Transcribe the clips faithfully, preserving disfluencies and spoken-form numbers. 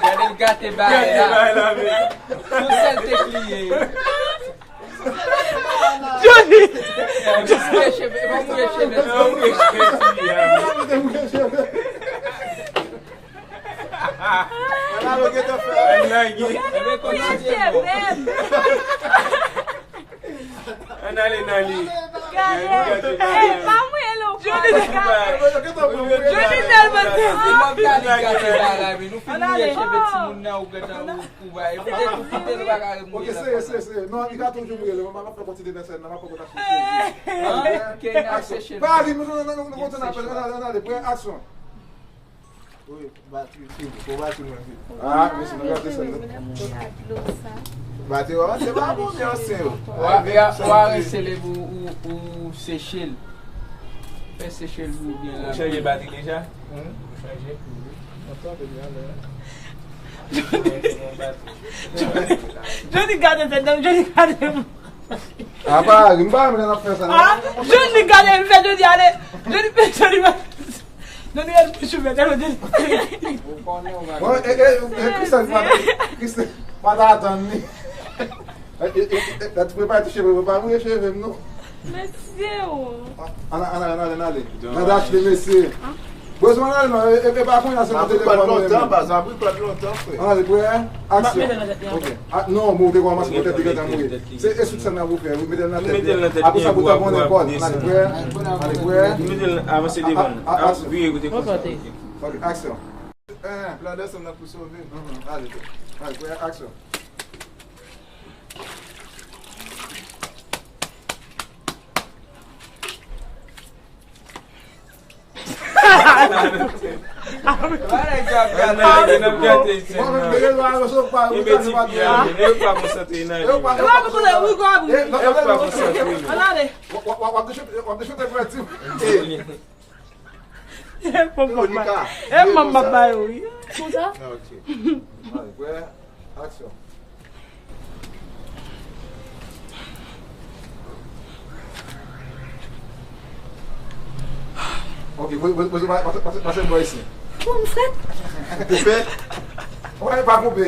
Gade l gate bagay la. Yon sèl tek li ye. Johnny! Mouye cheve, mouye cheve. Mouye cheve. Mouye cheve. Ann ale nan li. Gade. Ey, pa mouye l ankò. Johnny tèlman sezi. Nou fin mouye cheve timoun nan, ou gentan ou, ou bay. Ou te, ou te, ou pa ka remouye. Ok, sere, sere, sere. Non, li ka toujou mouye l. Mwen pa fè kontinye nan sèn nan, mwen pa konn ap chèche. Aksyon. Pa li, nou, nou, nou, nou kontinye apèl. Ann ale, ann ale. Prè, aksyon. Wi, batri fini. Fò batri mwen vit. Ah, mesye, nou gade sa. Batri, batri pa bon, men ansyen yo. Ou a, ou a, ou a resele pou ou, ou seche l. Fè seche l pou byen rapid. Ou chanje batri deja? Ou chanje? Johnny gade tèt nan, Johnny gade. Apa, m pa renmen lè n ap fè sa, non. Ah, Johnny gade, m fè Johnny ale. Johnny, Johnny, Johnny gade pou cheve tèlman Johnny. Bon, e, e, e, Christelle pa, Christelle pa ta atann li. E, e, e, e, la ti prepare ti cheve, pa mouye cheve m, non. Mesye, o. Ann ale, ann ale, ann ale. Nan dash li, mesye. Bezwen ann ale, non, e, e, e pa kounye a se nan telefòn mwen. Sa pran lontan, baz, sa pran lontan, frè. Ann ale, prè, aksyon. Ok. Ah, non, bon, ou te kòmanse pou tèt li gentan mouye. Se eswit sa n ap fè, wi, mete l nan tèt li. Apre sa, pou tanpone kò l. Ann ale, prè, ann ale, prè. Nou mete l avanse devan. Vire kote konsa. Ok, aksyon. Plan de sèn nan pou sove. Ale, ale, prè, aksyon. E manm m ap ba yo, wi. Konsa? Aksyon. Ok, pase bò isi. Bon, m frèt. Ou frèt? Ou pa koupe.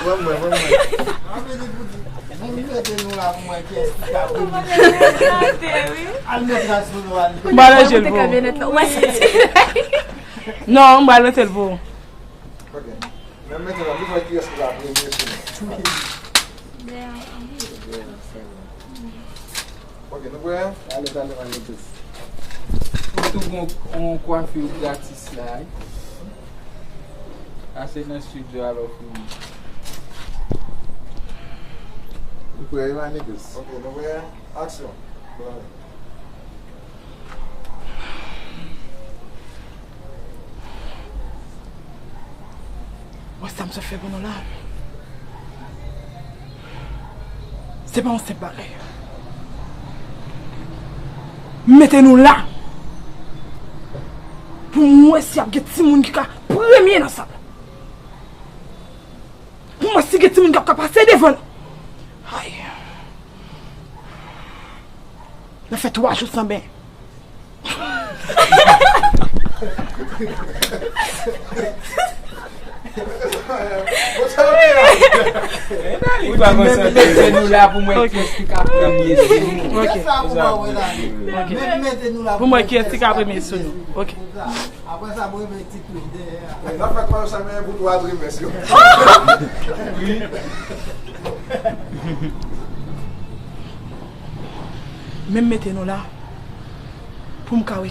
Ban mwen, ban mwen. Mwen mete nou la pou mwen, kiyès ki ka premye. Al met rad sou nou, al. M pa ranje l pou ou. Non, m pa ranje l pou ou. Ok. Men mete la, nou wè kiyès ki ka premye sou nou. Ok, nou prè? Ale, ale, ale, ale. Ou tou gon yon kwafi gratis la, wi. Pase nan estidyo a lè w fini. Ou prè, wi, my niggas? Ok, nou prè? Aksyon. Wè sa m sot fè pou nou la. Se pa yon senp bagay. M mete nou la pou m wè si ap gen timoun ki ka premye nan sa. Pou m wè si gen timoun k ap ka pase devan nou. Ay. Nan fè twa jou san ben. Mete nou la pou m wè kiyès ki ka premye sou nou. Ok. Pou m wè kiyès ki ka premye sou nou. Ok. Apre sa, mwen menm ti touch dèyè a. N ap fè twa jou san ben pou twa trimès yo. Wi. Men m mete nou la pou m ka wè.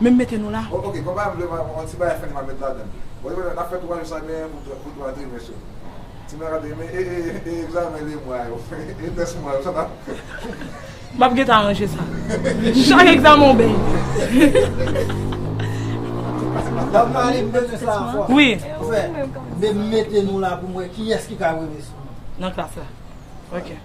Men m mete nou la. O-, ok, kòm pa vle, yon ti bagay fè n ap met ladan. Bon, n ap fè twa jou san ben pou twa, pou twa trimès yo. Ti mè gade, men, e, e, e, egzamen lemwa yo. E tès mwa yo, sa n ap M ap gentan ranje sa. Chak egzamen w beny. Wi. Men mete nou la pou m wè kiyès ki ka premye sou nou. Nan klas la. Ok.